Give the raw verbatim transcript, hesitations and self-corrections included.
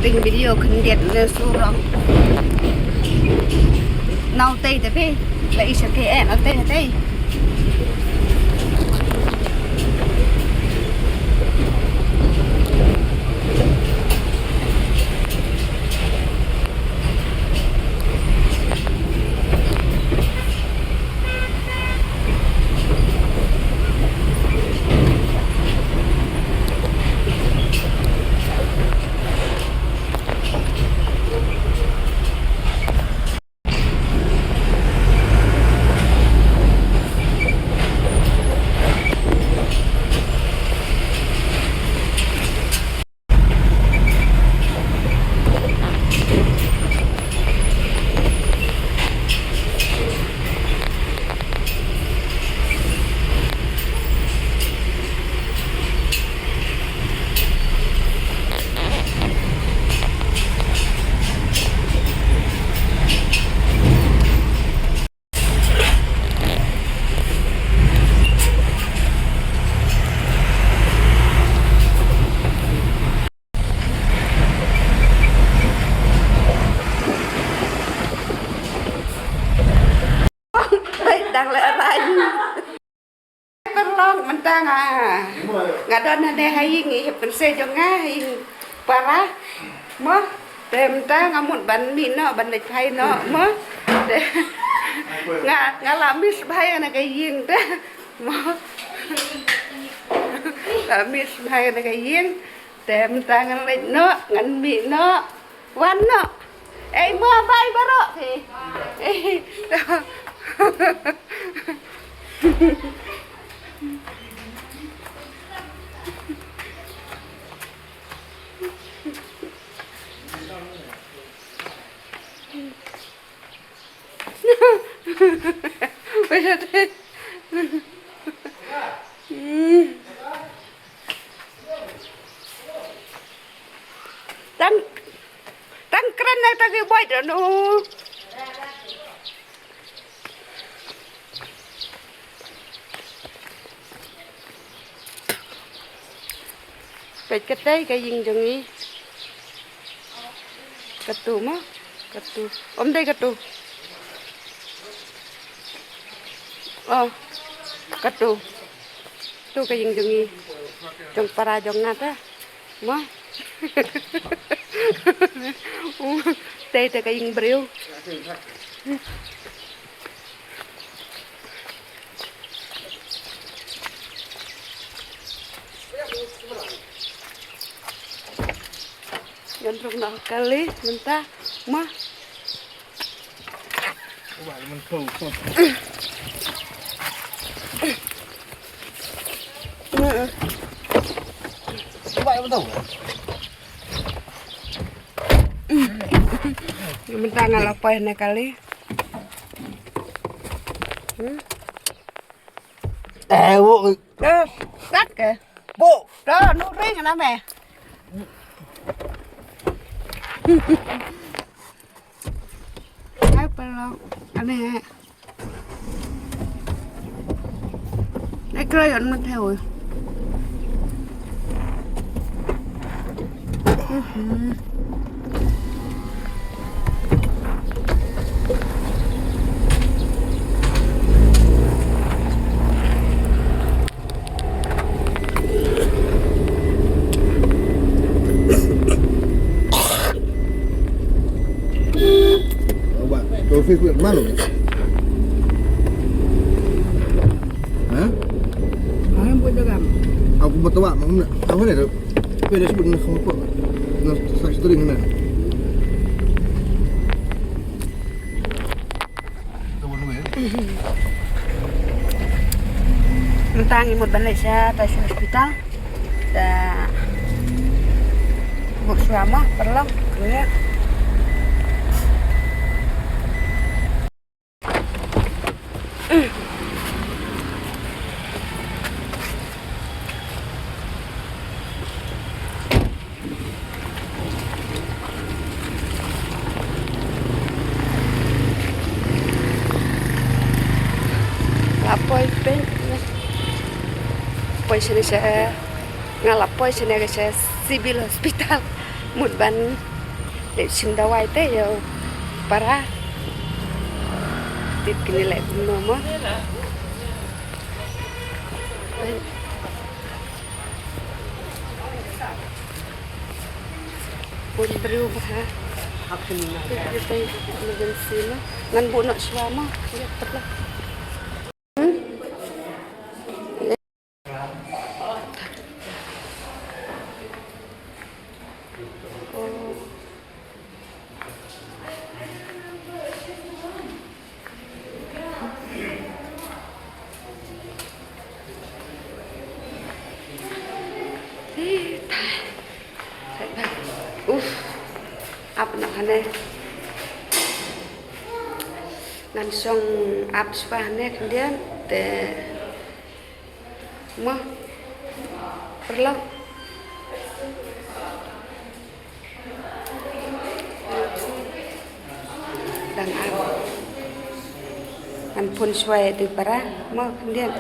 Pynvideo khyndiat ne surok. Nau tei te phi. La i sha K N nau tei te. Dang lehrain. Paralok, mynta nga, nga don hangne ha ïing, i hep kynse jong nga ha ïing para. Mo, te mynta nga mut ban mih noh, ban leit phai noh, mo. Te nga, nga la miss bha ïa kane ka ïing te. Mo. La miss bha ïa kane ka ïing. Te mynta ngan leit noh, ngan mih noh. Wan noh. Ei, mo, bye baroh phi. Ei. Tang, tang kren na ta ki boi da nu. Peit katei ka ïing jong ngi. Katu mo, katu. Ym dei katu. Oh, katu. Tu ka ïing jong ngi. Jong para jong nga ta. Mo. Tei te ka ïing briew. Ngan rung na kali mynta ma. Mynta nga la poi na kali. Hmm. Eh, wo. Eh, kat ke? Bo. Dah, nu ring na me. Ai, pelong. Ane. Nek krayon ma theo. Mhm. Ba, to Facebook malu. Ha? Ang buat dagang. Aku betul, Mak. Mana? Apa ni tu? Apa dia sebut nak apa? Nak satu ring mana? Mynta ngi mut ban leit sha Tashi Hospital. Da mut shuwa mo, paralok. La poi peit. Poi shane sha, nga la poi shane sha Civil Hospital. Mut ban Leh shim dawai te ïa u para. Tit kine leh kumno mo. Bun briew bha. Tit ïa te emergency mo. Ngan buh noh shuwa mo. Ïa, tep lah. Hmm? Uf, ap noh hangne. Ngan shong ap shuwa hangne khyndiat te. Mo. Paralok. Dang ap. Ngan phone shuwa ïa i para. Mo khyndiat.